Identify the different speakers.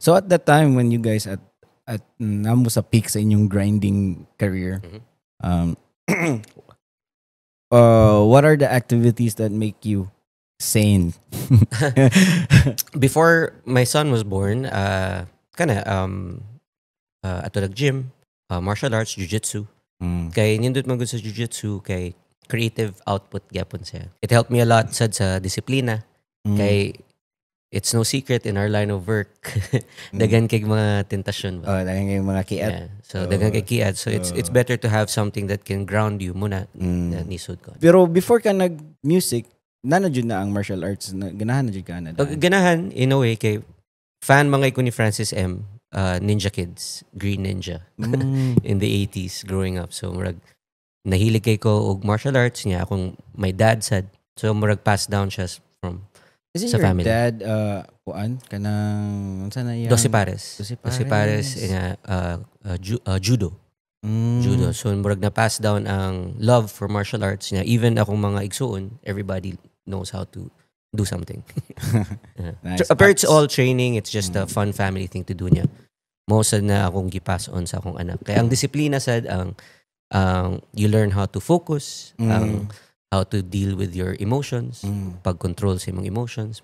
Speaker 1: So at that time when you guys at naa mo sa peak sa inyong grinding career, what are the activities that make you sane?
Speaker 2: Before my son was born, kana ato nag gym, martial arts, jiu-jitsu. Kay nindot man gud sa jiu-jitsu kay creative output gyapon siya. It helped me a lot sad sa disiplina. Kay it's no secret in our line of work, daghan kay mga tentasyon ba.
Speaker 1: Oh, daghan kay mga kiat.
Speaker 2: Yeah. So daghan kay kiat. So it's better to have something that can ground you muna na nisod ko.
Speaker 1: Pero before ka nag-music, naa na jud na ang martial arts na ganahan na jud ka na?
Speaker 2: So, ganahan in a way kay fan mga ko ni Francis M, Ninja Kids, Green Ninja in the 80s growing up. So murag nahilig kay ko og martial arts niya akong my dad said. So murag pass down siya from
Speaker 1: Isn't
Speaker 2: sa
Speaker 1: your
Speaker 2: family.
Speaker 1: Dad kuan kanang unsa na iyang
Speaker 2: Doce Pares.
Speaker 1: Doce
Speaker 2: Doce Pares
Speaker 1: Pares.
Speaker 2: Nga judo. Judo. So murag na pass down ang love for martial arts niya. Even akong mga igsuon, everybody knows how to do something. Yeah.
Speaker 1: Nice.
Speaker 2: Pero it's
Speaker 1: Arts.
Speaker 2: All training. It's just a fun family thing to do niya. Mao sad na akong gipass on sa akong anak. Kaya ang disiplina sad ang you learn how to focus, ang how to deal with your emotions, pag-control sa imong emotions,